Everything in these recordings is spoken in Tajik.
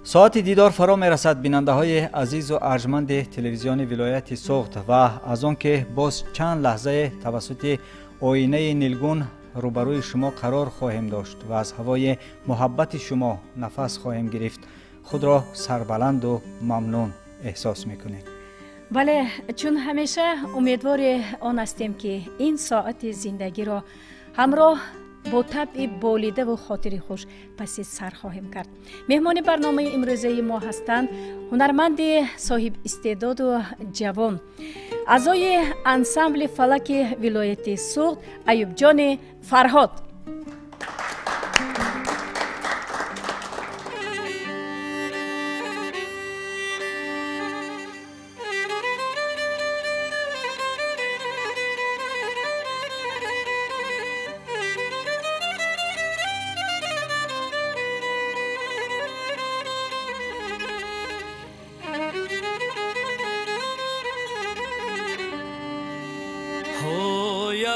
Соати дидор фаро мерасад, бинандаҳои азизу арҷманди телевизиони вилояти Суғд, ва аз он ки боз чанд лаҳзае тавассути оинаи нилгун рӯбарӯи шумо қарор хоҳем дошт ва аз ҳавои муҳаббати шумо нафас хоҳем гирифт, худро сарбаланду мамнун эҳсос мекунем. Бале, чун ҳамеша умедвори он ҳастем, ки ин соати зиндагиро ҳамроҳ бо табъи болидаву хотири хуш паси сар хоҳем кард. Меҳмони барномаи имрӯзаи мо ҳастанд ҳунарманди соҳибистеъдоду ҷавон, аъзои ансамбли фалаки вилояти Суғд Аюбҷони Фарҳод.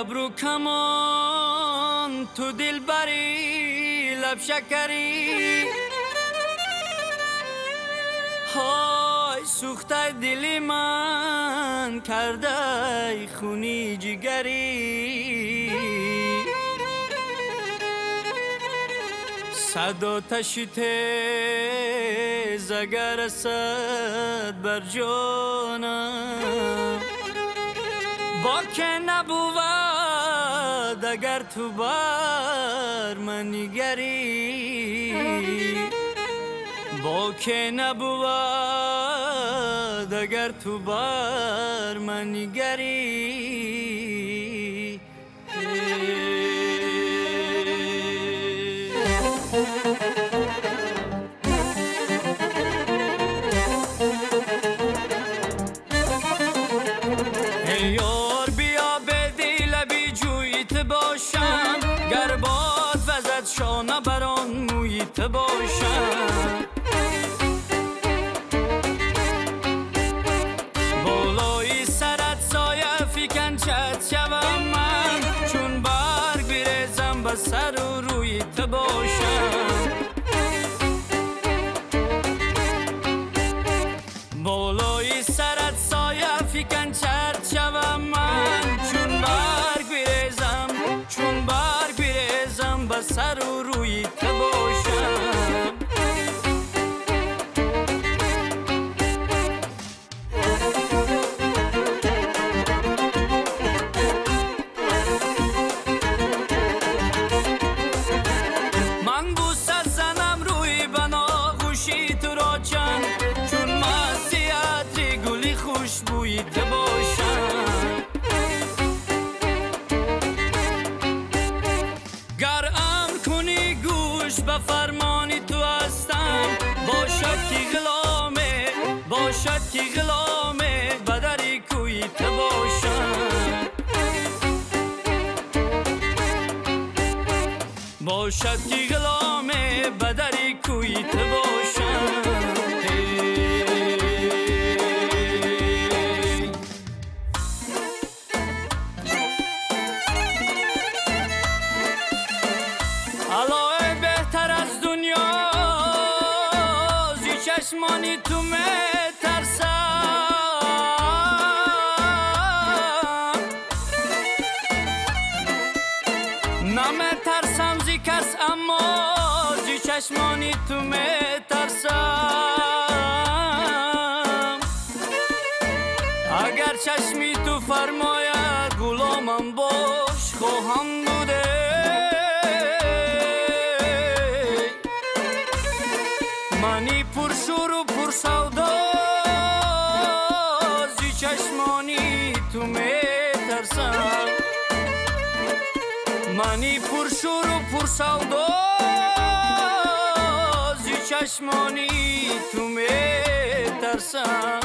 ابرو کمان تو دلبری لب شکری، های سوخته دل من کرده خونی جگری، صد آتش تیز اگر رسد بر جانم، با که نبود اگر تو بر من نگری، با که نبود اگر تو بر من نگری. گر باد وزد شانه بر آن موی تو باشم، بالای سرت سایه فکن چت شوم من، چون برگ بریزم به سر و روی تو باشم، بالای سرت سایه فکن چت شوم من، چون برگ بریزم، چون برگ بریزم به سر و روی تو باشم. من بوسه زنم روی بناگوشی تو را چند، چون مستی عطر گلی خوشبوی تو باشم، گر امر کنی گوش به فرمانی تو هستم، باشد که غلامه، باشد که غلامه به در کوی تو باشم، باشد که غلامه به در کوی تو باشم. چشمانی تو میترسم، نمیترسم زی کس اما زی چشمانی تو میترسم، اگر چشمی تو فرماید غلامم باش خواهم بوده، منی پرشور و پرسودا زی چشمانی تو میترسم، منی پرشور و پرسودا زی چشمانی تو میترسم.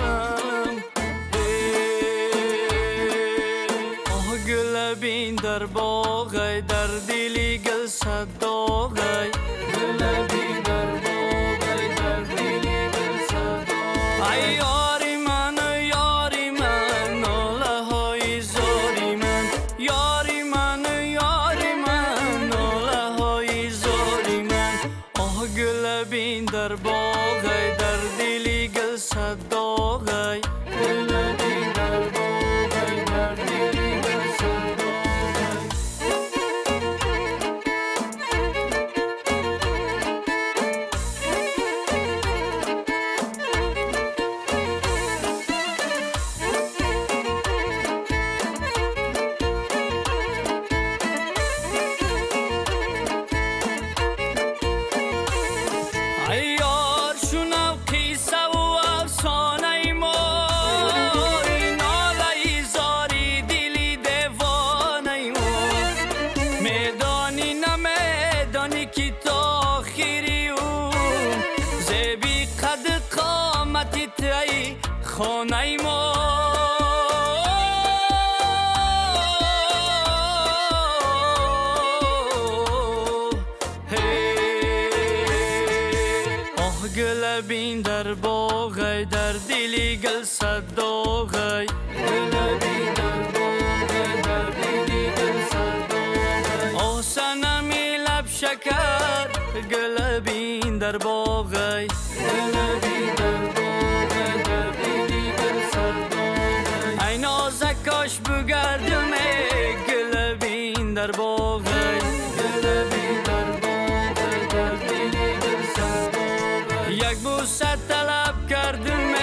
آه گلبین در باغی در دلی گل صد داغی، گلبین در باغی در دلی گل صد داغی، ای یاری من یاری من ناله های زاری من، یاری من یاری من ناله های زاری من، آه گلبین бин дар боғай, дар дили гул сад доғай. Гул бин дар боғай, дар дили гул сад доғай. Ай ёр, шунав қиссаву афсонаи мо, нолаи зори дили девонаи мо. Медонӣ, намедонӣ, ки то охири умр зеби қад қомати таи хонаи мо. Оҳ, гула бин дар боғай, дар дили гул сад доғай. Гула бин дар боғай, дар дили гул сад доғай. Оҳ, санами лабшакар, гула бин дар боғай. Гула бин дар боғай, дар дили гул сад доғай. Ай нозакош бугардум, гула бин дар боғай. Гула бин дар боғай, дар дили гул сад доғай. Як бӯса талаб кардум,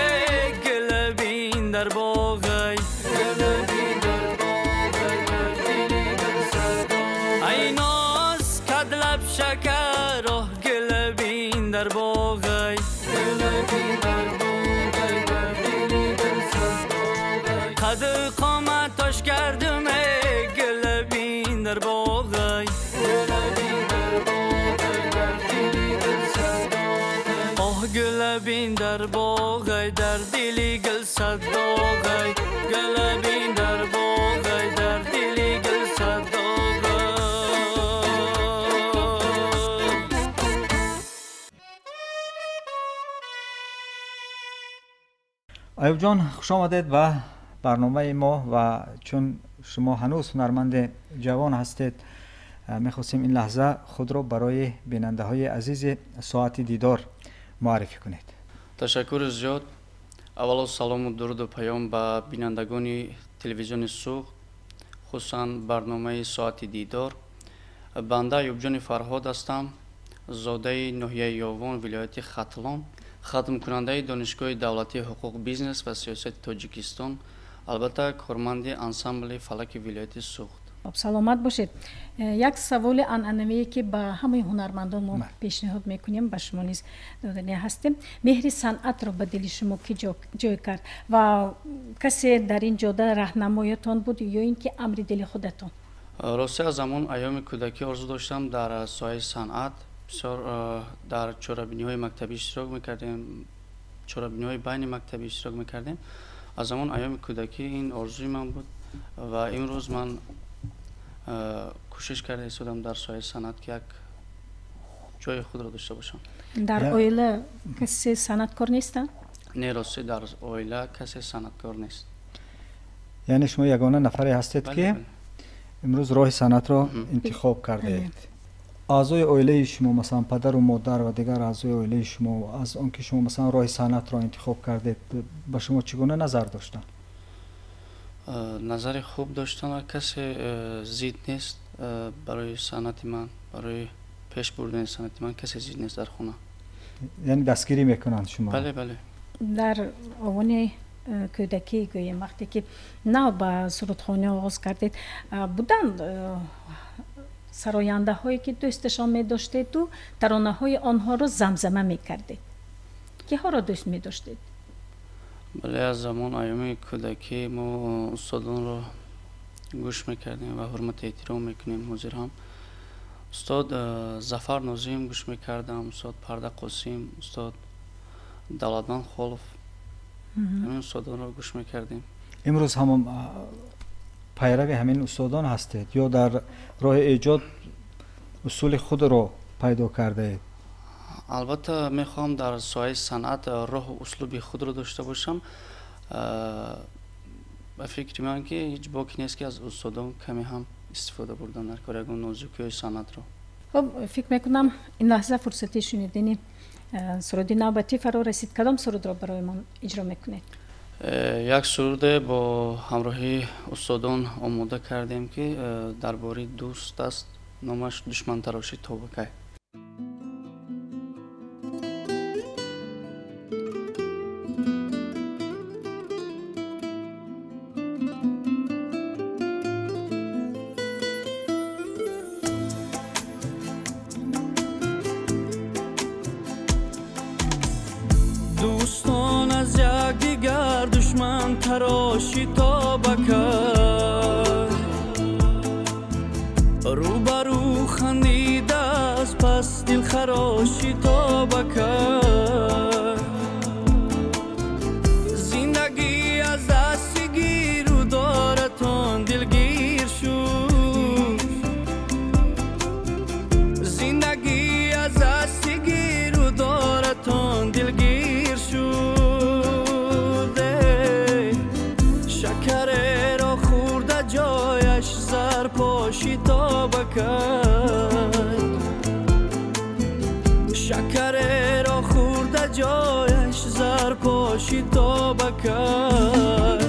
гула бин дар боғай. Гула бин дар боғай, дар дили гул сад доғай. Ай ноз кад лаб шакар, оҳ, гула бин дар боғай. Гула бин дар боғай, дар дили гул сад доғай. Қад қомат тош кардум, гула бин дар боғай. Гула бин дар боғай, дар дили гул сад доғай. Оҳ, гула бин дар боғай, дар дили гул сад доғай. Гула бин дар боғай, дар дили гул сад доғай. Аюбҷон, хуш омадед ба барномаи мо ва чун шумо ҳанӯз ҳунарманди ҷавон ҳастед, мехостем ин лаҳза худро барои бинандаҳои азизи соати дидор муаррифӣ кунед. Ташаккури зиёд. Аввало салому дуруду паём ба бинандагони телевизиони Суғд, хусусан барномаи соати дидор. Банда Аюбҷони Фарҳод ҳастам, зодаи ноҳияи Ёвон, вилояти Хатлон, хатмкунандаи Донишгоҳи давлатии ҳуқуқ, бизнес ва сиёсати Тоҷикистон, албатта корманди ансамбли фалаки вилояти Суғд. Хоб, саломат бошед. Як саволи анъанавие, ки ба ҳамаи ҳунармандон мо пешниҳод мекунем, ба шумо низ додани ҳастем. Меҳри санъатро ба дили шумо кӣ ҷой кард ва касе дар ин ҷода раҳнамоятон буд ё ин ки амри дили худатон? Рости, аз ҳамон айёми кӯдакӣ орзу доштам дар соҳаи санъат. Бисёр дар чорабиниҳои мактабӣ иштирок мекардем, чорабиниҳои байни мактабӣ иштирок мекардем. Аз ҳамон айёми кӯдакӣ ин орзуи ман буд ва имрӯз ман кӯшиш карда истодам дар соҳаи санъат, ки як ҷои худро дошта бошам. Дар оила касе санъаткор нестанд? Не, рости, дар оила касе санъаткор нест. Яъне шумо ягона нафаре ҳастед, ки имрӯз роҳи санъатро интихоб кардаед. Аъзои оилаи шумо, масалан падару модар ва дигар аъзои оилаи шумо, аз он ки шумо масалан роҳи санъатро интихоб кардед, ба шумо чӣ гуна назар доштанд? Назари хуб доштанд ва касе зид нест барои санъати ман, барои пеш бурдани санъати ман касе зид нест дар хона. Яъне дастгирӣ мекунанд шумо? Бале, бале. Дар овони кӯдакӣ, гӯем, вақте ки нав ба сурудхонӣ оғоз кардед, буданд сарояндаҳое, ки дӯсташон медоштеду таронаҳои онҳоро замзама мекардед? Киҳоро дӯст медоштед? Бале, аз замон айёми кӯдакӣ мо устодонро гӯш мекардем ва ҳурмату эҳтиром мекунем ҳозир ҳам. Устод Зафар Нозим гӯш мекардам, устод Парда Қосим, устод Давлатманд Холов, ҳамин устодонро гӯш мекардем. Имрӯз ҳам пайрави ҳамин устодон ҳастед ё дар роҳи эҷод усули худро пайдо кардаед? Албатта, мехоҳам дар соҳаи санъат роҳу услуби худро дошта бошам. Ба фикри ман, ки ҳеҷ боке нест, ки аз устодон каме ҳам истифода бурдан дар кор ягон нозукиҳои санъатро. Хуб, фикр мекунам, ин лаҳза фурсати шунидани Суруди навбатӣ фаро расид. Кадом сурудро барои мо иҷро мекунед? Як суруде бо ҳамроҳии устодон омода кардем, ки дар бораи дӯст аст. Номаш «Душмантарошӣ то ба кай». Дӯстон аз якдигар душман тарошӣ то ба кай, рӯбарӯ хандидааст, пас дилхарошӣ то ба кай. Зиндагӣ аз дасти гиру доратон дилгир шуд, зиндагӣ аз дасти гиру доратон дилгир шуд. Шакареро хӯрда ҷояш зарпошӣ то ба кай, шакареро хӯрда ҷояш зарпошӣ то ба кай.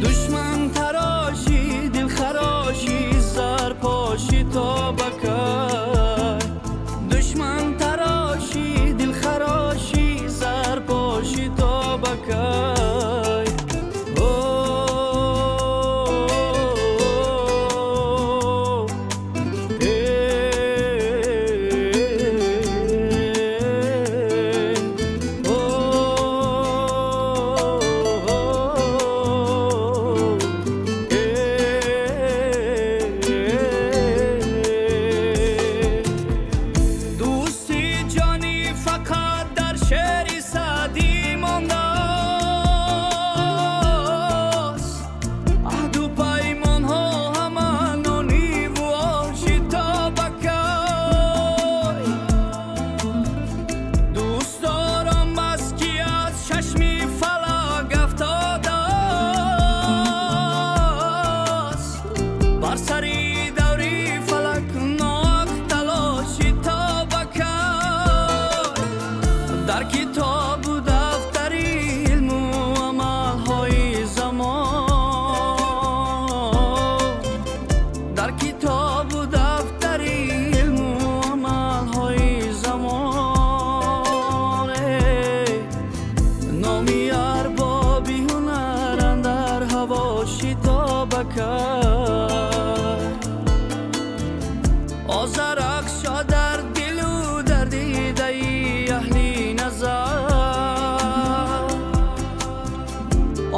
Душман тарошӣ, дилхарошӣ, зарпошӣ то ба кай. Душман тарошӣ, дилхарошӣ, зарпошӣ то ба кай. Дӯсти ҷонӣ фақат дар шеъри Саъдӣ мондааст, аҳду паймонҳо ҳама нониву оши то ба кай. Дӯстдорам бас ки аз чашми фалак афтодааст, бар сари даври фалак ноак талоши то ба кай. Дар китобу дафтари илму амалҳои замон, дар китобу дафтари илму амалҳои замон, номи арбоби ҳунар андар ҳаво шитоб кай. Озарахшо дар дилу дар дидаи аҳли назар,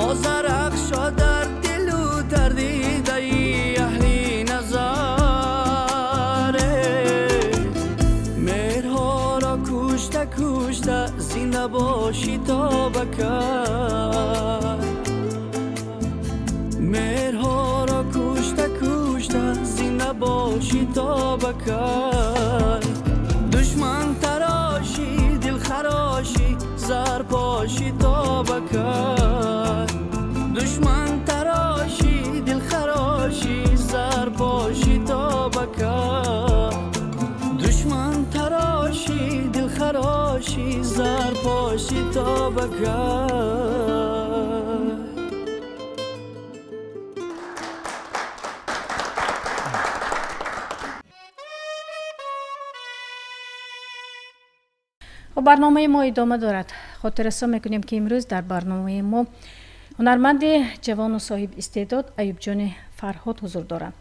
Озарахшо дар дилу дар дидаи аҳли назар. Меҳрҳоро кушта кушта зинда бошӣ то ба кай, меҳрҳоро кушта кушта зинда бошӣ то ба кай. Душман тарошӣ, дилхарошӣ, зарпошӣ то ба кай. Душман тарошӣ, дилхарошӣ, зарпошӣ то ба кай. Душман тарошӣ, дилхарошӣ, зарпошӣ то ба кай. Барномаи мо идома дорад. Хотиррасон мекунем, ки имрӯз дар барномаи мо ҳунарманди ҷавону соҳиб истеъдод Аюбҷони Фарҳод ҳузур доранд.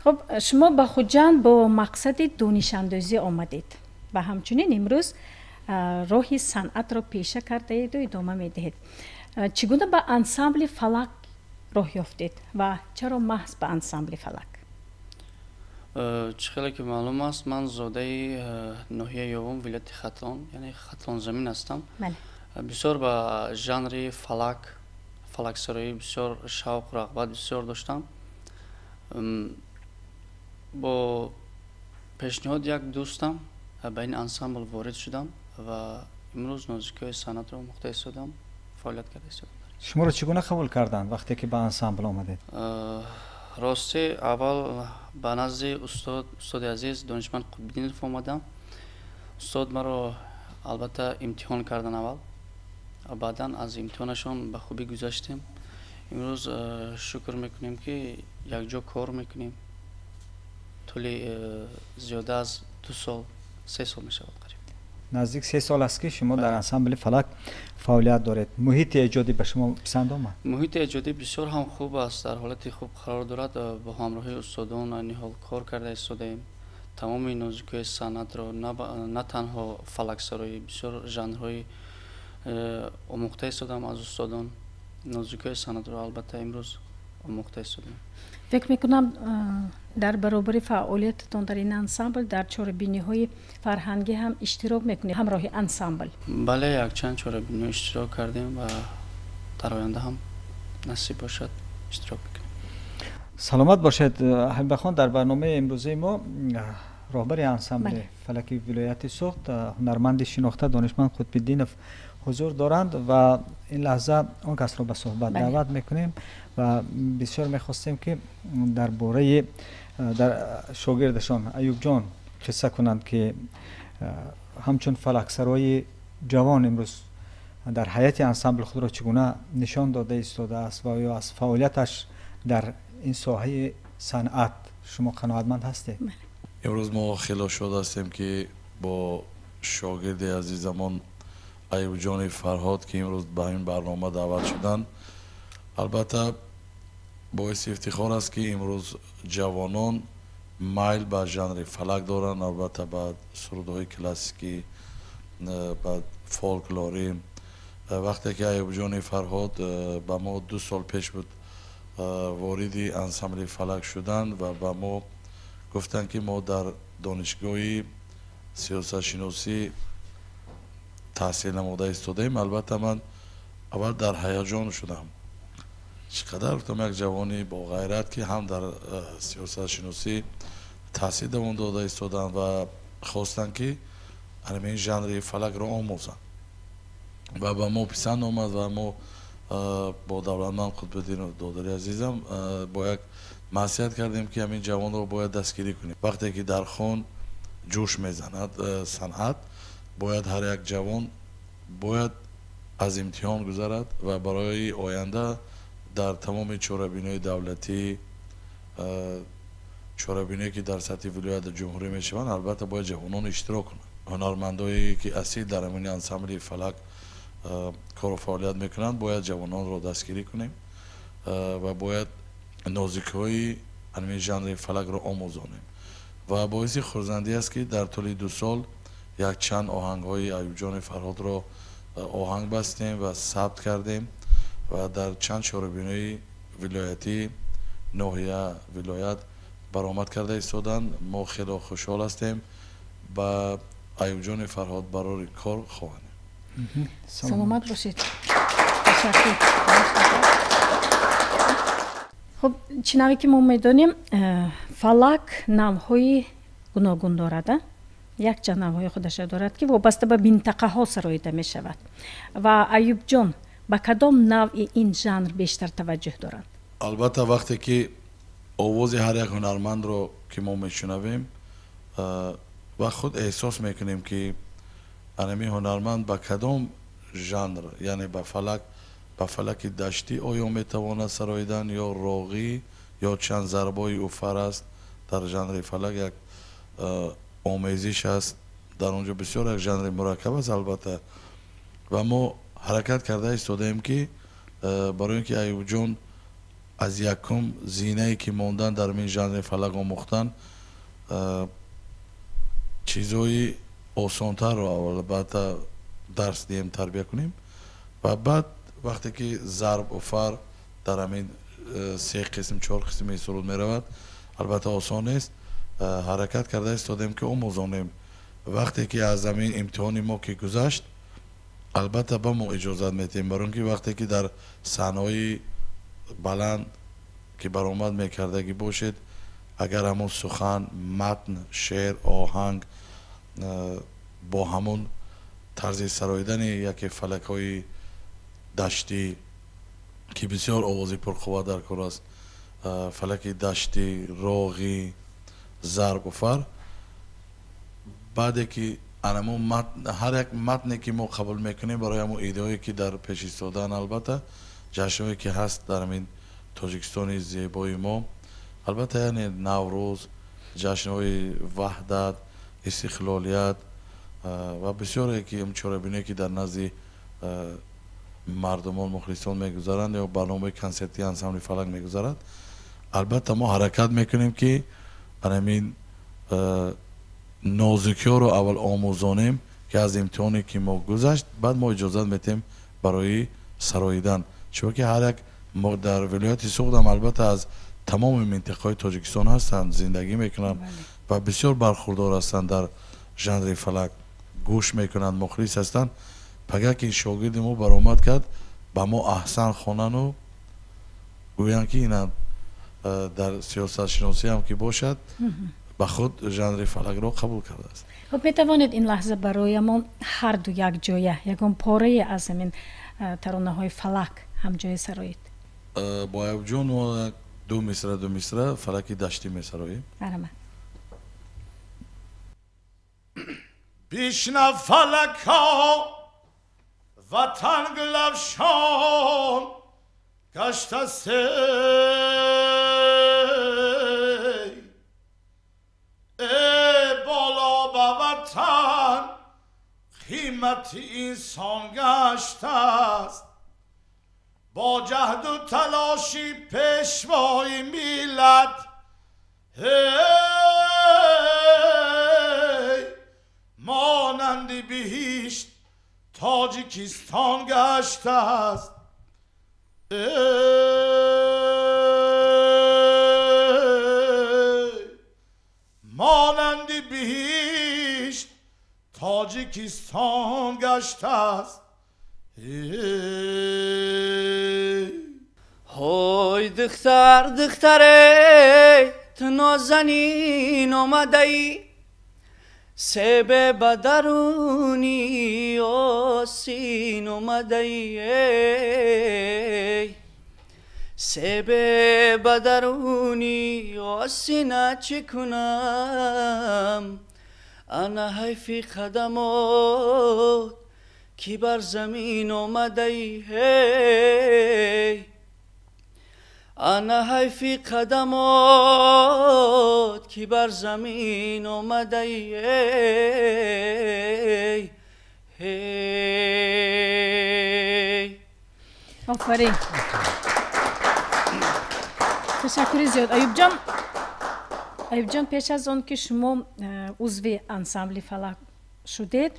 Хуб, шумо ба Хуҷанд бо мақсади донишандозӣ омадед ва ҳамчунин имрӯз роҳи санъатро пеша кардаеду идома медиҳед. Чӣ гуна ба ансамбли «Фалак» роҳ ёфтед ва чаро маҳз ба ансамбли «Фалак»? Чӣ хеле ки маълум аст, ман зодаи ноҳияи Ёвон, вилояти Хатлон, яъне Хатлонзамин ҳастам. Бисёр ба жанри фалак, фалаксароӣ бисёр шавқу рағбат бисёр доштам. Бо пешниҳоди як дӯстам ба ин ансамбл ворид шудам ва имрӯз нозикиҳои санъатро омӯхта истодам, фаъолият карда истодам. Шуморо чӣ гуна қабул карданд, вақте ки ба ансамбл омадед? Рости, аввал ба назди устод, устоди азиз, донишманд Қутбиддинов омадам. Устод маро Албатта, имтиҳон кардан аввал, баъдан аз имтиҳонашон ба хубӣ гузаштем. Имрӯз шукр мекунем, ки якҷо кор мекунем. Тӯли зиёда аз 2 сол, 3 сол мешавад қариб. Наздик 3 сол аст, ки шумо дар ансамбли «Фалак» фаъолият доред. Муҳити эҷодӣ ба шумо писанд омад? Муҳити эҷодӣ бисёр ҳам хуб аст, дар ҳолати хуб қарор дорад. Бо ҳамроҳии устодон ниҳол кор карда истодаем. Тамоми нозукиҳои санъатро, на танҳо фалаксароӣ, бисёр жанрҳои омӯхта истодам аз устодон. Нозукиҳои санъатро, албатта, имрӯз омӯхта истодаем. Фикр мекунам, дар баробари фаъолиятатон дар ин ансамбл дар чорабиниҳои фарҳангӣ ҳам иштирок мекунед ҳамроҳи ансамбл. Бале, якчанд чорабиниҳо иштирок кардем ва дар оянда ҳам насиб бошад, иштирок мекунем. Саломат бошед, Ҳабибахон. Дар барномаи имрӯзаи мо роҳбари ансамбли «Фалаки» вилояти Суғд, ҳунарманди шинохта, донишманд Қутбиддинов ҳузур доранд ва ин лаҳза он касро ба суҳбат даъват мекунем ва бисёр мехостем, ки дар бораи дар шогирдашон Аюбҷон қисса кунанд, ки ҳамчун фалаксарои ҷавон имрӯз дар ҳайати ансамбл худро чӣ гуна нишон дода истодааст ва ё аз фаъолияташ дар ин соҳаи санъат шумо қаноатманд ҳастед? Имрӯз мо хело шод ҳастем, ки бо шогирди азизамон Аюбҷони Фарҳод, ки имрӯз ба ин барнома даъват шуданд. Албатта, боиси ифтихор аст, ки имрӯз ҷавонон майл ба жанри фалак доранд, албатта ба сурудҳои классикӣ, ба фолклорӣ. Вақте ки Аюбҷони Фарҳод ба мо 2 сол пеш буд вориди ансамбли «Фалак» шуданд ва ба мо гуфтанд, ки мо дар донишгоҳи сиёсатшиносӣ таҳсил намуда истодаем, албатта, ман аввал дар ҳаяҷон шудам. Чӣ қадар, гуфтам, як ҷавони боғайрат, ки ҳам дар сиёсатшиносӣ таҳсил давом дода истоданд ва хостанд, ки ҳамин жанри фалакро омӯзанд. Ва ба мо писанд омад ва мо бо Давлатманд Қутбиддинов, додари азизам, бо як маслиҳат кардем, ки ҳамин ҷавонро бояд дастгирӣ кунем. Вақте ки дар хун ҷӯш мезанад санъат, бояд ҳар як ҷавон бояд аз имтиҳон гузарад ва барои оянда дар тамоми чорабиниҳои давлатӣ, чорабиниҳое, ки дар сатҳи вилояту ҷумҳурӣ мешаванд, албатта, бояд ҷавонон иштирок кунанд. Ҳунармандое, ки асил дар ҳамин ансамбли «Фалак» кору фаъолият мекунанд, бояд ҷавононро дастгирӣ кунем ва бояд нозикиҳои ҳамин жанри фалакро омӯзонем. Ва боиси хурсандӣ аст, ки дар тӯли 2 сол якчанд оҳангҳои Аюбҷони Фарҳодро оҳанг бастем ва сабт кардем ва дар чанд чорабиниҳои вилоятӣ, ноҳия, вилоят баромад карда истоданд. Мо хело хушҳол ҳастем, ба Аюбҷони Фарҳод барори кор хоҳанем. Саломат бошед, ташаккур. Хуб, чӣ наве ки мо медонем, фалак навъҳои гуногун дорад, якчанд навъҳои худаша дорад, ки вобаста ба минтақаҳо сароида мешавад. Ва Аюбҷон ба кадом навъи ин жанр бештар таваҷҷӯҳ доранд? Албатта, вақте ки овози ҳар як ҳунармандро ки мо мешунавем ва худ эҳсос мекунем, ки анами ҳунарманд ба кадом жанр, яъне ба фалак, ба фалаки даштӣ оё метавонад сароидан ё роғӣ, ё чанд зарбои уфар аст. Дар жанри фалак як омезиш аст, дар он ҷо бисёр як жанри мураккаб аст, албатта. Ва мо ҳаракат карда истодаем, ки барои ин ки Аюбҷон аз якум зинае, ки мондан, дар ин жанри фалак омӯхтан, чизҳои осонтарро албатта дарс диҳем, тарбия кунем ва баъд вақте ки зарб уфар дар ҳамин се қисм, чор қисми суруд меравад, албатта, осон нест. Ҳаракат карда истодем, ки омӯзонем. Вақте ки аз ҳамин имтиҳони мо ки гузашт, албатта, ба мо иҷозат медиҳем, барои он ки вақте ки дар саҳнаҳои баланд ки баромад мекардагӣ бошед, агар ҳамон сухан, матн, шеър, оҳанг бо ҳамон тарзи сароидани яке фалакҳои даштӣ, ки бисёр овози пурқувват дар кор аст, фалаки даштӣ, роғӣ, зарб уфар, баъде ки Ҳар як матне ки мо қабул мекунем барои ҳамон идеое ки дар пеш истодаанд, албатта ҷашнҳое ки ҳаст дар ҳамин Тоҷикистони зебои мо, албатта яъне Наврӯз, ҷашнҳои ваҳдат, истиқлолият ва бисёре ки чорабиние ки дар назди мардумон, мухлисон мегузаранд ё барномаи консертии ансамбли Фалак мегузарад, албатта мо ҳаракат мекунем ки ҳамин нозукиҳоро аввал омӯзонем, ки аз имтиҳоне ки мо гузашт, баъд мо иҷозат метем барои сароидан. Чунки ҳар як мо дар вилояти Суғдам, албатта аз тамоми минтақаҳои Тоҷикистон ҳастанд, зиндагӣ мекунанд ва бисёр бархурдор ҳастанд, дар жанри фалак гӯш мекунанд, мухлис ҳастанд. Пагар ки шогирди мо баромад кард, ба мо аҳсан хонану гӯянд ки ина дар сиёсатшиносӣ ҳам ки бошад, ба худ жанри фалакро қабул кардааст. Хуб, метавонед ин лаҳза бароямон ҳарду якҷоя ягон порае аз ҳамин таронаҳои фалак ҳамҷоя сароед? Бо Аюбҷон мо ду мисра, ду мисра фалаки даштӣ месароем. Марҳамат. Бишнав, фалакҳо, ватан гулафшон гаштаст, боло ба ватан қимати инсон гаштааст, бо ҷаҳду талоши пешвои миллат монанди биҳишт Тоҷикистон гаштааст. Монанди биҳишт Тоҷикистон гаштааст. Ҳой духтар, духтаре, ту нозанин омадаӣ, себе ба даруни осин омадаӣ, себе ба даруни осина чӣ кунам, ана ҳайфи қадамот ки бар замин омадаӣ, ана ҳайфи қадамот ки бар замин омадаӣ. Офарин, ташаккури зиёд, Аюбҷон. Аюбҷон, пеш аз он ки шумо узви ансамбли Фалак шудед,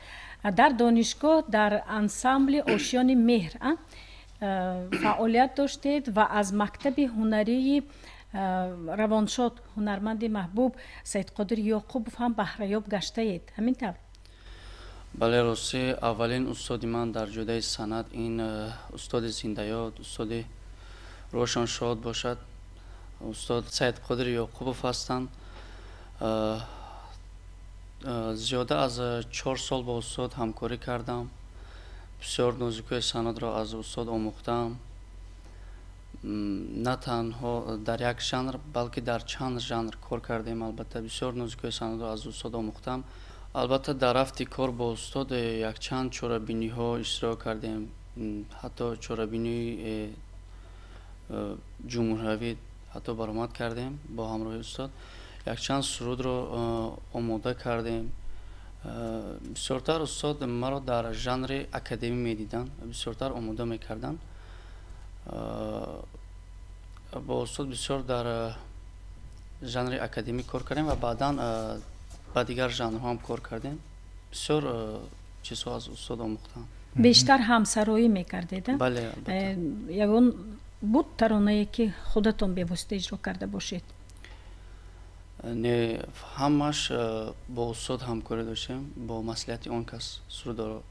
дар донишгоҳ дар ансамбли Ошёни Меҳр фаъолият доштед ва аз мактаби ҳунарии равоншод, ҳунарманди маҳбуб Саидқодир Ёқубов ҳам баҳраёб гаштаед, ҳамин тавр? Бале, ростӣ аввалин устоди ман дар ҷодаи санъат ин устоди зиндаёд, устоди рӯҳашон шод бошад, устод Саидқодир Ёқубов ҳастанд. Зиёда аз 4 сол бо устод ҳамкорӣ кардам, бисёр нозукиҳои санъатро аз устод омӯхтам, на танҳо дар як жанр, балки дар чанд жанр кор кардем. Албатта бисёр нозукиҳои санъатро аз устод омӯхтам. Албатта дар рафти кор бо устод якчанд чорабиниҳо иштирок кардем, ҳатто чорабинии ҷумҳуриявӣ ҳатто баромад кардем бо ҳамроҳи устод, якчанд сурудро омода кардем. Бисёртар устод маро дар жанри академӣ медиданд, бисёртар омода мекарданд. Бо устод бисёр дар жанри академӣ кор кардем ва баъдан ба дигар жанрҳо ҳам кор кардем. Бисёр чизҳо аз устод омӯхтам. Бештар ҳамсароӣ мекардед? Бале, албатта. Ягон буд таронае ки худатон бевосита иҷро карда бошед? Не, ҳамаш бо устод ҳамкорӣ доштем, бо маслиҳати он кас сурудро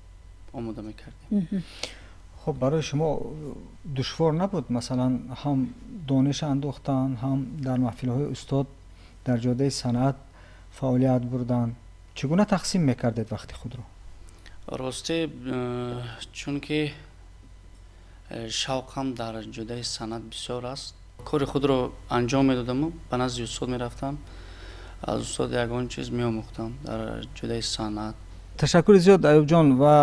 омода мекардем. Хуб, барои шумо душвор набуд, масалан, ҳам дониш андӯхтан, ҳам дар маҳфилҳои устод дар ҷодаи санъат фаъолият бурдан? Чӣ гуна тақсим мекардед вақти худро? Ростӣ, чунки шавқам дар ҷодаи санъат бисёр аст, кори худро анҷом медодаму ба назди устод мерафтам, аз устод ягон чиз меомӯхтам дар ҷодаи санъат. Ташаккури зиёд, Аюбҷон. Ва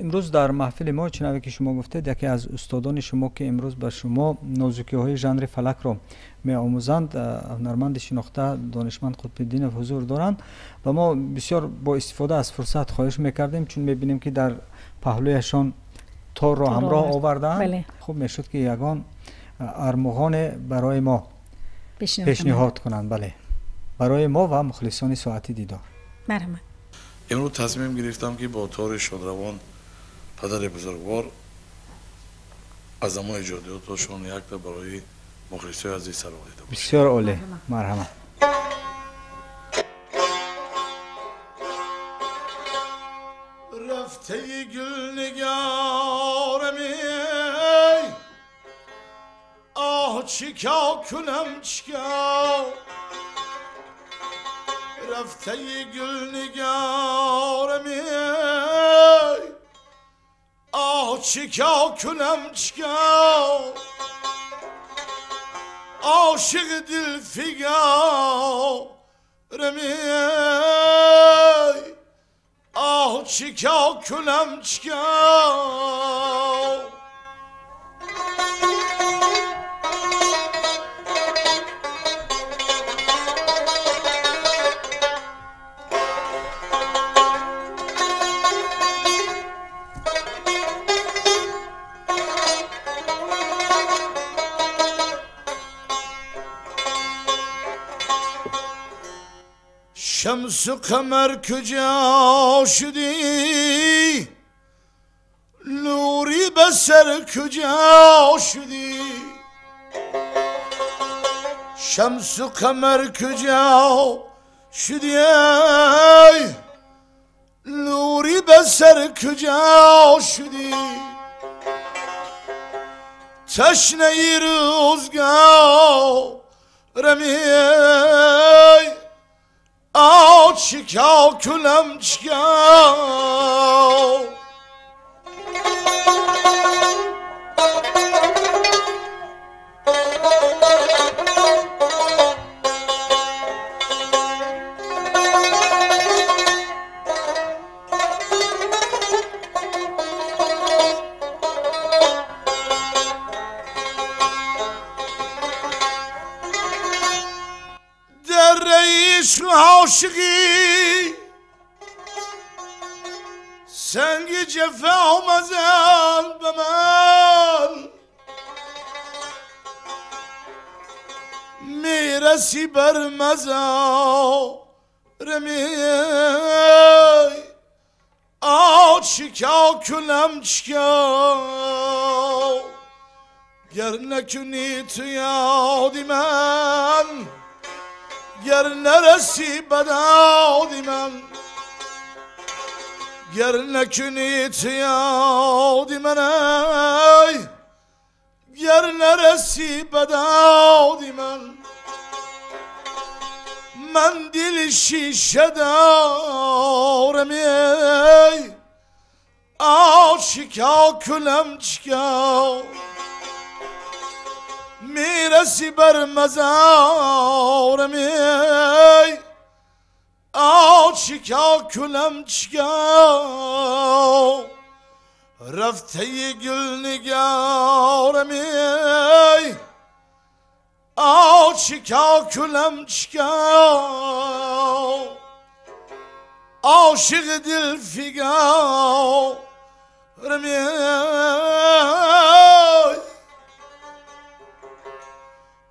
имрӯз дар маҳфили мо, чунаве ки шумо гуфтед, яке аз устодони шумо, ки имрӯз ба шумо нозукиҳои жанри фалакро меомӯзанд, ҳунарманди шинохта донишманд Қутбиддинов ҳузур доранд ва мо бисёр бо истифода аз фурсат хоҳиш мекардем, чун мебинем, ки дар паҳлӯяшон торро ҳамроҳ овардаанд, хуб мешуд, ки ягон армуғоне барои мо пешниҳод кунанд. Бале, барои мо ва мухлисони соати дидор. Марҳамат. Имрӯз тасмим гирифтам, ки бо тори шодравон падари бузургвор аз замони эҷодиёташон якта барои мухлисои азиз сароида бошем. Бисёр олӣ, марҳамат. Рафтаи гулнигорам, оҳ, чӣ кунам, чикор? Рафтаи гулнигорам, оҳ, чикор кунам, чикор? Ошиқ дилфигарам, оҳ, чикор кунам, чикор? Şems-i kamer küca şüdi, nuri beser küca şüdi. Şems-i kamer küca şüdi, nuri beser küca şüdi. Teşne-i rüzgarım, آه، چیکار کنم، چیکار؟ عاشقی سنگ جفا مزن به من، میرسی بر مزارم، آه، چیکار کنم، چیکار؟ گر نکنی تو یادی من، گر نرسی بدادی من، گر نکنی تو یادی من، ای گر نرسی بدادی من، من دل شیشه دارم، ای آه، چیکار کنم، چیکار؟ میرسی بر مزارم، ای آه، چیکار کنم، چیکار؟ رفته گل نگارم، ای آه، چیکار کنم، چیکار؟ عاشق دل فگارم،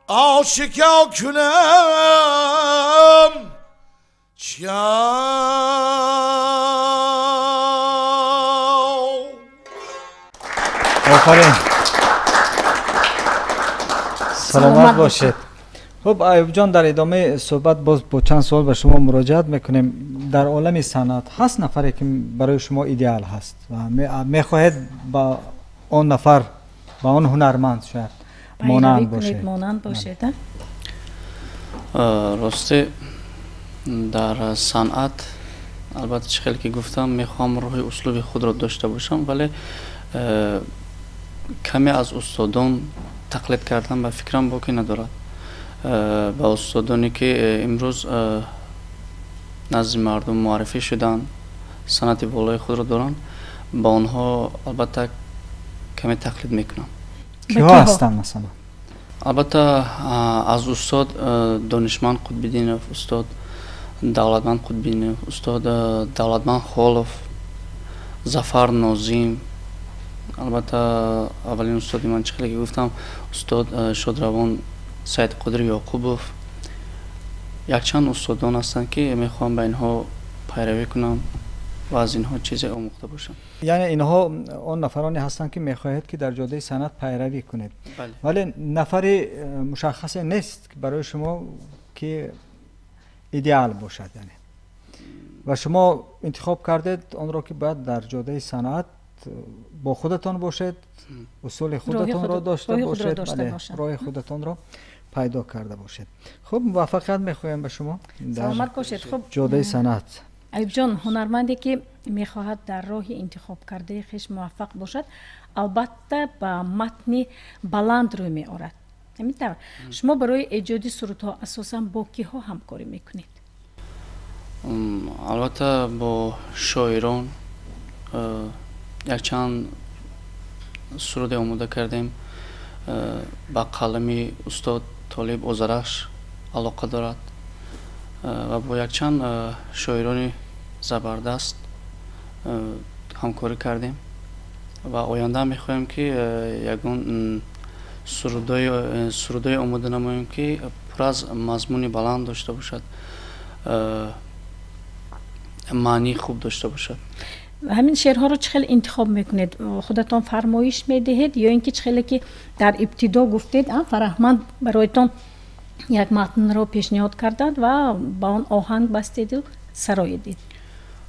عاشق کنم، چیکار؟ Офарин, саломат бошед. Хуб, Аюбҷон, дар идомаи суҳбат боз бо чанд суол ба шумо муроҷиат мекунем. Дар олами санъат ҳаст нафаре, ки барои шумо идеал ҳаст ва мехоҳед ба он нафар, ба он ҳунарманд шояд монанд бошед? Монанд бошед. Рости, дар санъат, албатта, чӣ хеле ки гуфтам, мехоҳам роҳи услуби худро дошта бошам, вале каме аз устодон тақлид кардан ба фикрам боқӣ надорад. Ба устодоне, ки имрӯз назди мардум муаррифӣ шуданд, санъати болои худро доранд, ба онҳо албатта каме тақлид мекунам. Киҳо ҳастанд масалан? Албатта аз устод Донишманд Қутбиддинов, устод Давлатманд Қутбиддинов, устод Давлатманд Холов, Зафар Нозим. Албатта аввалин устоди ман, чӣ хеле ки гуфтам, устод шодравон Саидқодир Ёқубов. Якчанд устодон ҳастанд, ки мехоҳам ба инҳо пайравӣ кунам ва аз инҳо чизе омӯхта бошам. Яъне инҳо он нафароне ҳастанд, ки мехоҳед, ки дар ҷодаи санъат пайравӣ кунед, вале нафари мушаххасе нест барои шумо, ки идеал бошад, яъне ва шумо интихоб кардед онро, ки бояд дар ҷодаи санъат бо худатон бошед, усули худатонро дошта бошед, роҳи худатонро пайдо карда бошед. Хуб, муваффақият мехоҳем ба шумо дар Саломат бошед. Хуб, ҷодаи санъат. Аюбҷон, ҳунарманде, ки мехоҳад дар роҳи интихобкардаи хеш муваффақ бошад, албатта ба матни баланд рӯй меорад. Ҳамин тавр, шумо барои эҷоди сурудҳо асосан бо киҳо ҳамкорӣ мекунед? Албатта бо шоирон якчанд суруде омода кардем, ба қалами устод Толиб Озарахш алоқа дорад ва бо якчанд шоирони забардаст ҳамкорӣ кардем ва оянда мехоҳем, ки ягон сурудое омода намоем, ки пур аз мазмуни баланд дошта бошад, маънии хуб дошта бошад. Ҳамин шеърҳоро чӣ хел интихоб мекунед? Худатон фармоиш медиҳед ё ин ки, чӣ хеле ки дар ибтидо гуфтед, Фараҳманд бароятон як матнро пешниҳод карданд ва ба он оҳанг бастеду сароидед?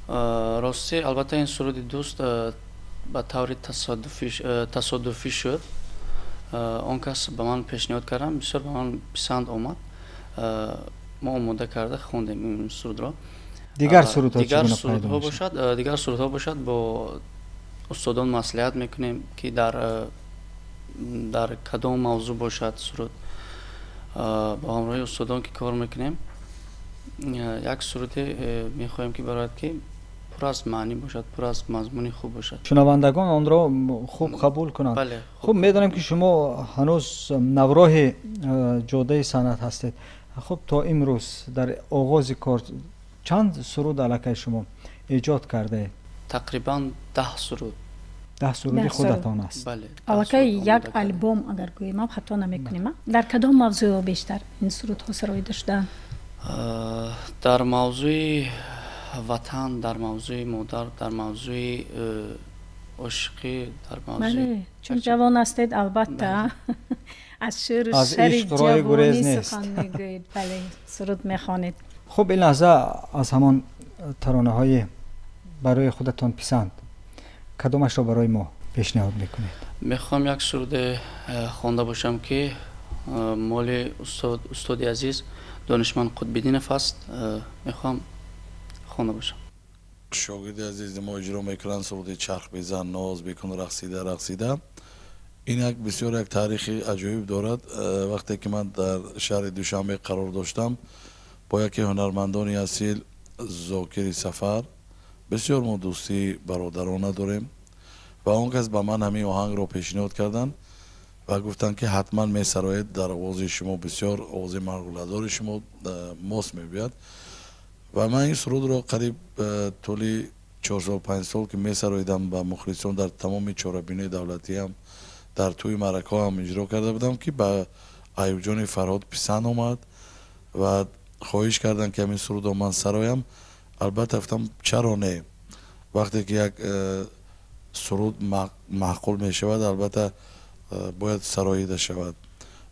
Ростӣ, албатта ин суруди дӯст ба таври тасодуфӣ шуд. Он кас ба ман пешниҳод кардам, бисёр ба ман писанд омад, мо омода карда хондем ин сурудро. Дигар сурудҳо? Дигар сурудҳо бошад, бо устодон маслиҳат мекунем, ки дар кадом мавзӯъ бошад суруд. Бо ҳамроҳи устодон ки кор мекунем, як суруде мехоҳем, ки барояд, ки пур аз маънӣ бошад, пур аз мазмуни хуб бошад. Шунавандагон онро хуб қабул кунанд. Хуб, медонем, ки шумо ҳанӯз навроҳи ҷодаи санъат ҳастед. Хуб, то имрӯз дар оғози кор чанд суруд аллакай шумо эҷод кардаед? Тақрибан 10 суруд. 10 суруди худатон аст? Бале. Аллакай як альбом, агар гӯем, ам хато намекунем. Дар кадом мавзӯъ бештар ин сурудҳо сароида шудаанд? Дар мавзӯи ватан, дар мавзӯи модар, дар мавзӯи ошиқӣ, дар мавзӯи Чун ҷавон ҳастед, албатта аз шеъру шари ҷавонӣ сухан мегӯед, бале, суруд мехонед. Хуб, ин лаҳза аз ҳамон таронаҳои барои худатон писанд кадомашро барои мо пешниҳод мекунед? Мехоҳам як суруде хонда бошам, ки моли устоди азиз Донишманд Қутбиддинов аст. Мехоҳам хонда бошам. Шогирди азизи мо иҷро мекунанд суруди «Чарх безан, ноз бикун, рақсида, рақсида». Ин як бисёр як таърихи аҷоиб дорад. Вақте ки ман дар шаҳри Душанбе қарор доштам, бо яке ҳунармандони асил, Зокири Сафар, бисёр мо дӯстии бародарона дорем ва он кас ба ман ҳамин оҳангро пешниҳод карданд ва гуфтанд, ки ҳатман месароед, дар овози шумо бисёр овози марғуладори шумо мос мебиёяд. Ва ман ин сурудро қариб тӯли 4 сол, 5 сол ки месароидам, ба мухлисон дар тамоми чорабинои давлатиам, дар тӯи маъракаҳоам иҷро карда будам, ки ба Аюбҷони Фарҳод писанд омад ва хоҳиш карданд, ки ҳамин сурудро ман сароям. Албатта, гуфтам, чаро не? Вақте ки як суруд маъқул мешавад, албатта бояд сароида шавад.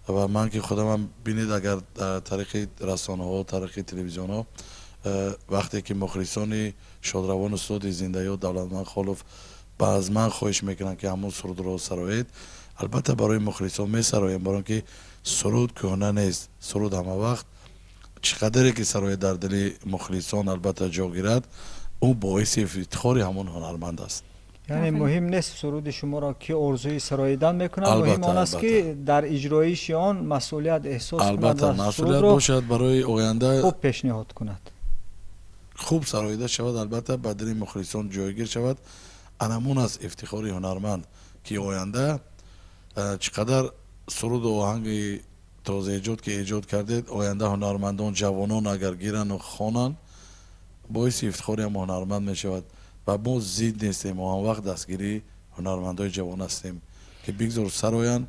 Ва ман ки худамам, бинед, агар тариқи расонаҳо, тариқи телевизионҳо, вақте ки мухлисони шодравон устоди зиндаёд Давлатманд Холов аз ман хоҳиш мекунанд, ки ҳамон сурудро сароед, албатта барои мухлисон месароем, барои он ки суруд кӯҳна нест. Суруд ҳама вақт чӣ қадаре ки сароед, дар дили мухлисон албатта ҷо гирад, ӯ боиси ифтихори ҳамон ҳунарманд аст. Яъне муҳим нест суруди шуморо ки орзуи сароидан мекунад, муҳим он аст, ки дар иҷроиши он масъулият эҳсос кунад. Албатта, масъулият бошад барои оянда. Хуб пешниҳод кунад. Хуб сароида шавад, албатта ба дили мухлисон ҷойгир шавад. Анамун аст ифтихори ҳунарманд, ки оянда чӣ қадар суруду оҳанги тозаэҷод ки эҷод кардед, оянда ҳунармандон, ҷавонон агар гирану хонанд, боиси ифтихори ҳам ҳунарманд мешавад. Ва мо зид нестем, мо ҳамвақт дастгирии ҳунармандои ҷавон ҳастем, ки бигзор сароянд,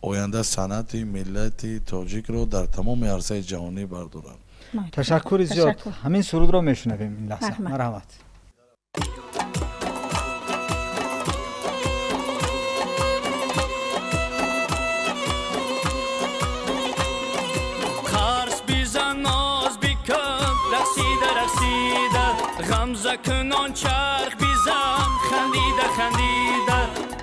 оянда санъати миллати тоҷикро дар тамоми арсаи ҷаҳонӣ бардоранд. Ташаккури зиёд. Ҳамин сурудро мешунавем ин лаҳза. Марҳамат. Қарс бизан, ноз бикун, рақсида, рақсида, ғамза кунон чарх бизан, хандида, хандида.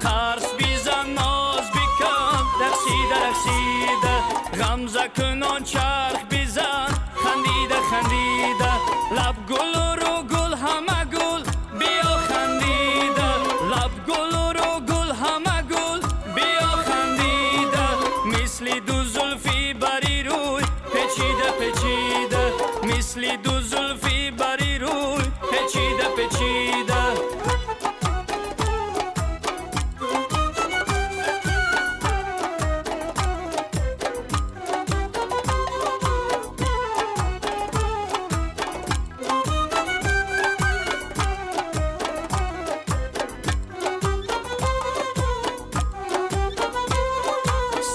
Қарс бизан, ноз бикун, рақсида, рақсида, ғамза кунон чарх бизан, хандида, хандида. Лаб гулу рӯ гул, ҳама гул, биё хандида. Лаб гулу рӯ гул, ҳама гул, биё хандида. Мисли ду зулфи бари рӯй печида, печида. Мисли ду зулфи бари рӯй печида, печида.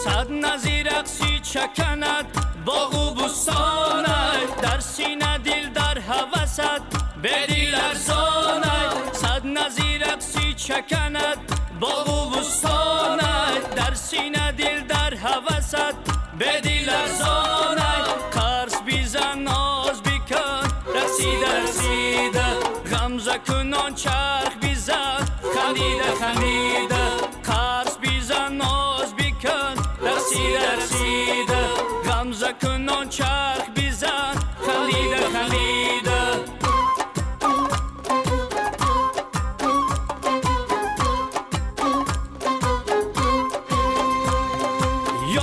Сад нази рақси чаканад боғу бӯстонай, дар сина дил дар ҳавасат бедил арзонай. Сад нази рақси чаканад боғу бӯстонай, дар сина дил дар ҳавасат бедил арзонай. Қарс бизан, ноз бикун, рақсида, рақсида, ғамза кунон чарх бизан, хандида, хандида. Қарс бизан, ноз бикун, рақсида, рақсида, ғамза кунон чарх бизан, хандида, хандида.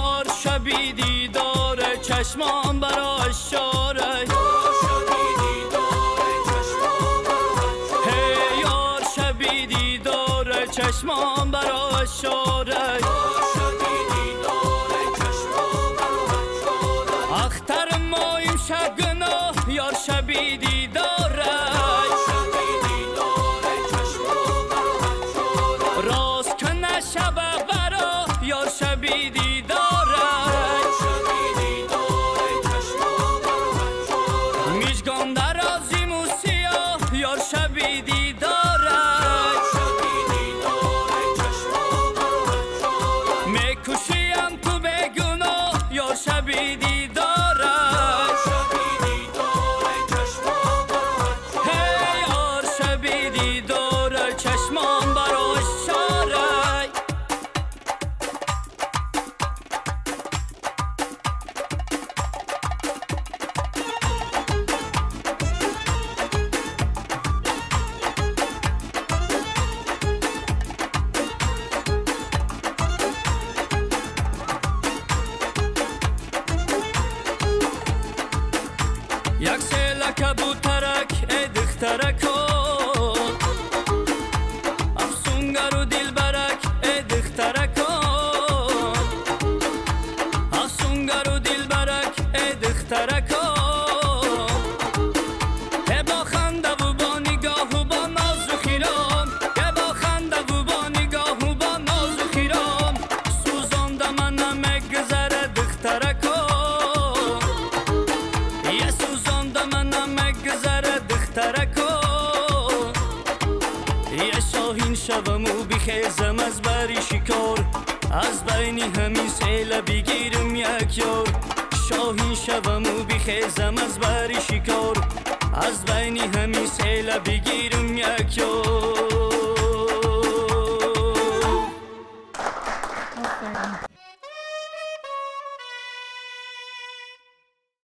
Ёр шаби дидор чашмон барои шора, ёр шаби дидор чашмон барои шора. Ахтар моим шаб гуноҳ, ёр шаби дидорай. Рост куна шаба баро, ёр шаби дидорай. Мижгон дарозиму сиёҳ, ёр шаби дидорай. Мекушиям ту бегуноҳ, ёр шаби дидорай. Ҳей, ёр шаби дидорай, чашмон барои шорай. Як села кабутарак, эй духтарако, афсунгару дилбарак, эй духтарако, афсунгару дилбарак, эй духтарако. Э бо хандаву бо нигоҳу бо нозу хиром, э бо хандаву бо нигоҳу бо нозу хиром, сӯзонда мана мегузара духтарако. Е сӯзонда мана мегузара духтарако. Е шоҳин шаваму бихезам аз бари шикор, аз байни ҳамин села бигирам як ёр. Шоҳин шаваму бихезам аз бари шикор, аз байни ҳамин села бигирам як ёр.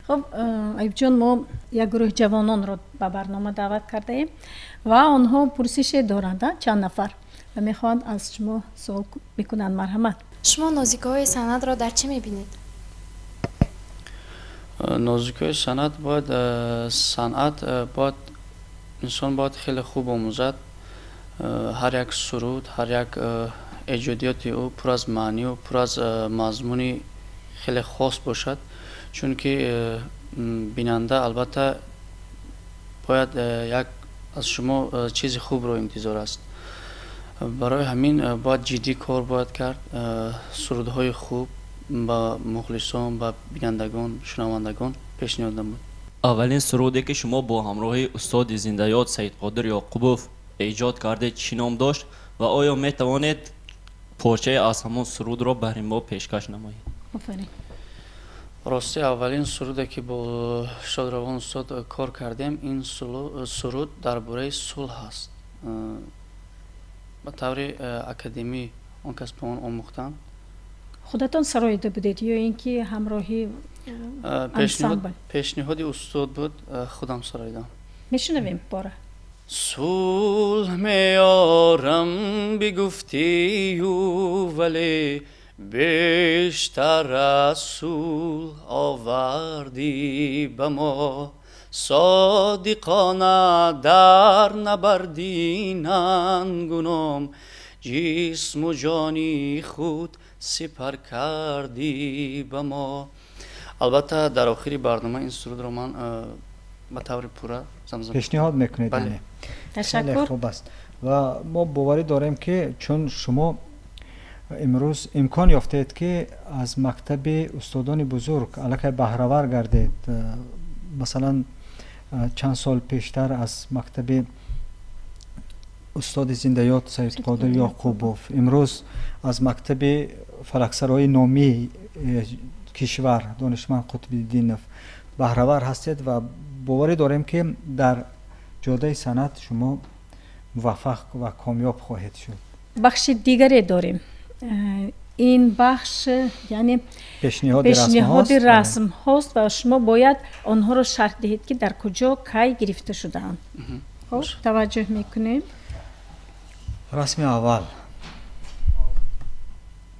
Хуб, Аюбҷон, мо як гурӯҳи ҷавононро ба барнома даъват кардаем ва онҳо пурсише доранд, чанд нафар, ва мехоҳанд аз шумо суол бикунанд. Марҳамат. Шумо нозикиҳои санъатро дар чӣ мебинед? Нозикиҳои санъат бояд, санъат бояд Инсон бояд хеле хуб омӯзад. Ҳар як суруд, ҳар як эҷодиёти ӯ пур аз маънию пур аз мазмуни хеле хос бошад, чунки бинанда албатта бояд як аз шумо чизи хубро интизор аст. Барои ҳамин бояд ҷиддӣ кор бояд кард, сурудҳои хуб ба мухлисон, ба бинандагон, шунавандагон пешниҳод намуд. Аввалин суруде ки шумо бо ҳамроҳии устоди зиндаёд Саидқодир Ёқубов эҷод кардед, чӣ ном дошт ва оё метавонед порчае аз ҳамон сурудро баҳри мо пешкаш намоед? Офарин. Рости, аввалин суруде ки бо шодравон устод кор кардем, ин суруд дар бораи сулҳ аст. Ба таври академӣ он кас ба он омӯхтанд. Худатон сароида будед ё ин ки ҳамроҳи ансамбл? Пешниҳоди устод буд, худам сароидам. Мешунавем бора. Сулҳ меорам бигуфтию, вале бештар аз сулҳ овардӣ ба мо. Содиқона дар набарди нангуном, ҷисму ҷони худ сипар кардӣ ба мо. Албатта, дар охири барнома ин сурудро ман ба таври пурра замзама пешниҳод мекунед. Бале. Ташаккур. Хуб аст ва мо боварӣ дорем, ки чун шумо имрӯз имкон ёфтед, ки аз мактаби устодони бузург аллакай баҳравар гардед, масалан, чанд сол пештар аз мактаби устоди зиндаёд Саидқодир Ёқубов, имрӯз аз мактаби фалаксарои номии кишвар донишманд Қутбиддинов баҳравар ҳастед ва боварӣ дорем, ки дар ҷодаи санъат шумо муваффақ ва комёб хоҳед шуд. Бахши дигаре дорем. Ин бахш, яъне пешниҳоди расмҳост ва шумо бояд онҳоро шарҳ диҳед, ки дар куҷо, кай гирифта шудаанд. Хуб, таваҷҷӯҳ мекунем. Расми аввал,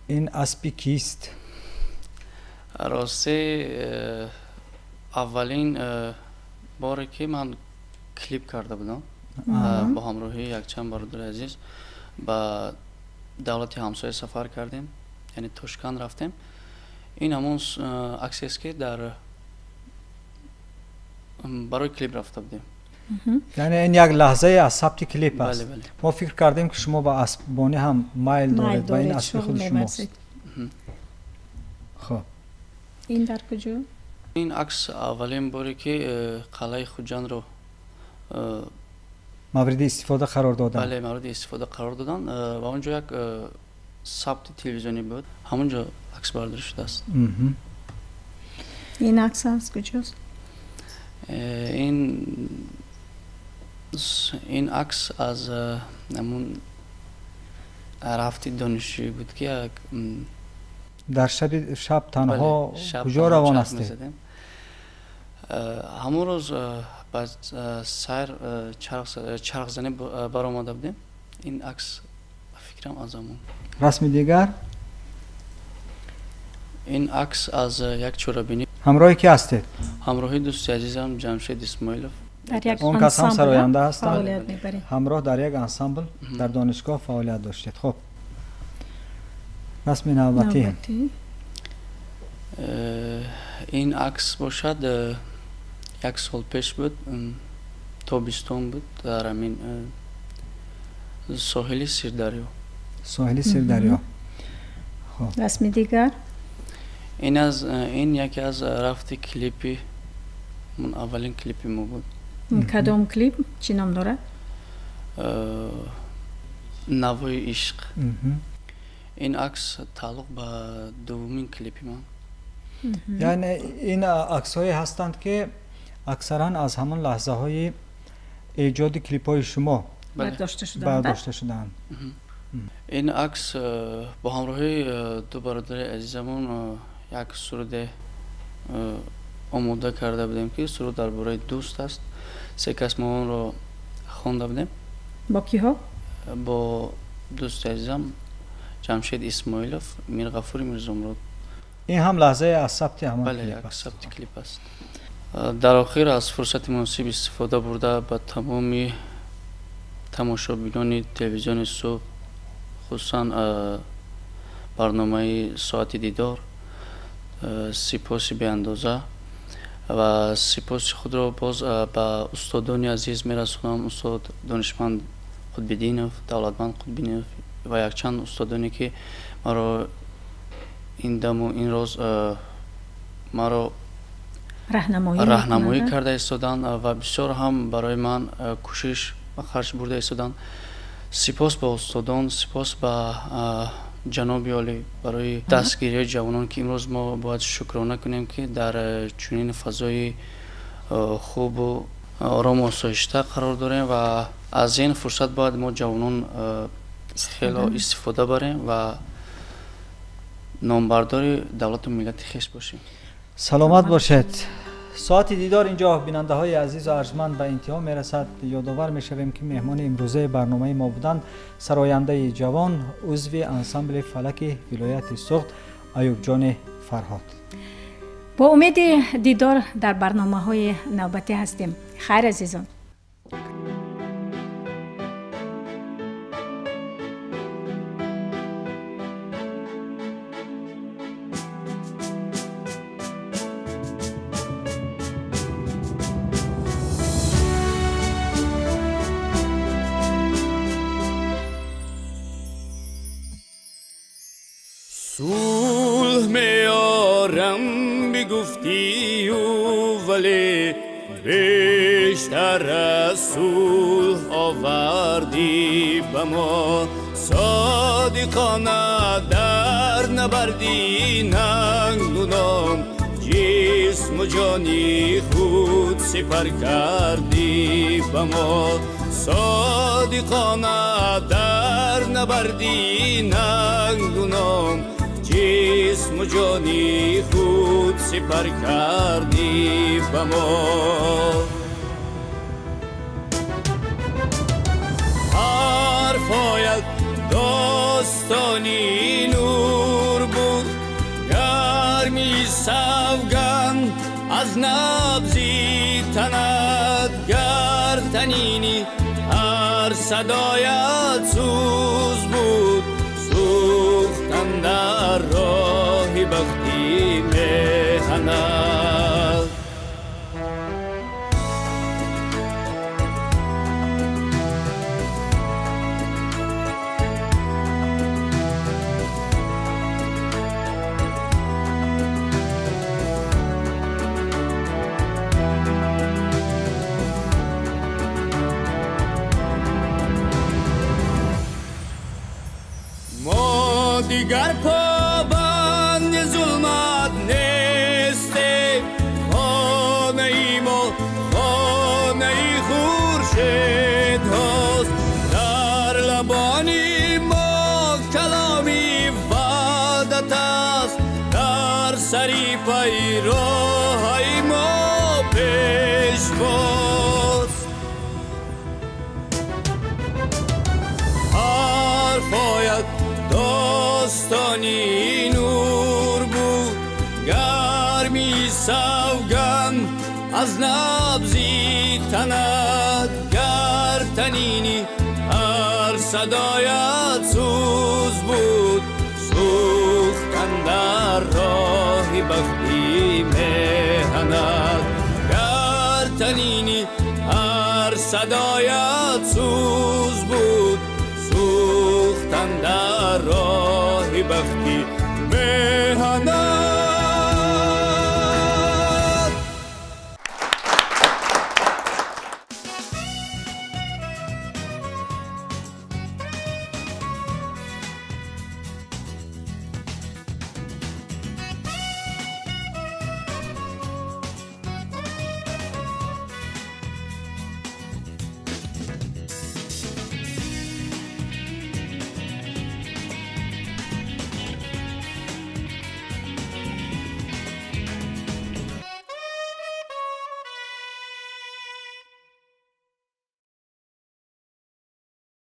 ин аспи кист? Рости, аввалин боре ки ман клип карда будам, бо ҳамроҳии якчанд бародари азиз ба давлати ҳамсоя сафар кардем, яъне Тошканд рафтем. Ин ҳамон аксест, ки дар барои клип рафта будем. Яъне ин як лаҳзае аз сабти клип аст. Мо фикр кардем, ки шумо ба аспбонӣ ҳам майл доред ва ин аспи худи шумост. Хуб. Ин дар куҷо? Ин акс аввалин боре ки қалъаи Хуҷандро мавриди истифода қарор доданд. Бале, мавриди истифода қарор доданд ва он ҷо як сабти телевизионӣ буд, ҳамон ҷо аксбардорӣ шудааст. Ин акс аз куҷост? Ин акс аз ҳамун рафти донишҷӯӣ буд, ки як Дар шаби шаб танҳо куҷо равон ҳастед? Ҳамон рӯз ба сайр, чархзанӣ баромада будем. Ин акс, ба фикрам, аз ҳамон. Расми дигар. Ин акс аз як чорабинӣ. Ҳамроҳи ки ҳастед? Ҳамроҳи дӯсти азизам Ҷамшед Исмоилов. Он кас ҳам сароянда ҳастанд. Ҳамроҳ дар як ансамбл дар донишгоҳ фаъолият доштед. Хуб, расми навбатӣ. Ин акс бошад, як сол пеш буд, тобистон буд, дар ҳамин соҳили Сирдарё. Соҳили Сирдарё. Расми дигар. Ин аз ин яке аз рафти клипи, аввалин клипи мо буд. Кадом клип, чӣ ном дорад? Навои ишқ. Ин акс тааллуқ ба дуввумин клипи ман. Яъне ин аксҳое ҳастанд, ки аксаран аз ҳамон лаҳзаҳои эҷоди клипҳои шумо бардошта шудаанд. Ин акс бо ҳамроҳии ду бародари азизамон як суруде омода карда будем, ки суруд дар бораи дӯст аст. Се кас мо онро хонда будем. Бо киҳо? Бо дӯсти азизам Ҷамшед Исмоилов, Мирғафури Мирзомурод. Ин ҳам лаҳзае аз сабти ҳамон Бале, як сабти клип аст. Дар охир аз фурсати муносиб истифода бурда ба тамоми тамошобинони телевизиони Суғд, хусусан барномаи соати дидор, сипоси беандоза ва сипоси худро боз ба устодони азиз мерасонам, устод Донишманд Қутбиддинов, Давлатманд Қутбиддинов ва якчанд устодоне ки маро ин даму ин рӯз маро раҳнамоӣ карда истоданд ва бисёр ҳам барои ман кӯшиш ва харҷ бурда истоданд. Сипос ба устодон, сипос ба ҷаноби олӣ барои дастгирии ҷавонон, ки имрӯз мо бояд шукрона кунем, ки дар чунин фазои хубу орому осоишта қарор дорем ва аз ин фурсат бояд мо ҷавонон хело истифода барем ва номбардори давлату миллати хеш бошем. Саломат бошед. Соати дидор инҷо, бинандаҳои азизу арҷманд, ба интиҳо мерасад. Ёдовар мешавем, ки меҳмони имрӯзаи барномаи мо буданд сарояндаи ҷавон, узви ансамбли фалаки вилояти Суғд Аюбҷони Фарҳод. Бо умеди дидор дар барномаҳои навбатӣ ҳастем. Хайр, азизон. Сулҳ меорам бигуфтию, вале бештар аз сулҳ овардӣ ба мо. Содиқона дар набарди нангу ном, ҷисму ҷони худ сипар кардӣ ба мо. Содиқона дар набарди нангу ном, ҷисму ҷони худ сипар кардӣ ба мо. Ҳарфоят достони нур буд, гарми савганд аз набзи танат, гар танини ҳар садоят сӯз буд, сӯхтан дар роҳи бахти меҳанат. Дигар побанди зулмат нестем, хонаи мо хонаи хуршедҳост. Дар лабони мо каломи ваҳдат аст, дар сари пайроҳаи мо пешвост. Ҳарфоят достони нур буд, гарми савганд аз набзи танат, гар танини ҳар садоят сӯз буд, сӯхтан дар роҳи бахти меҳанат. Гар танини ҳар садоят сӯз буд, сӯхтан дар роҳи бахти меҳанат.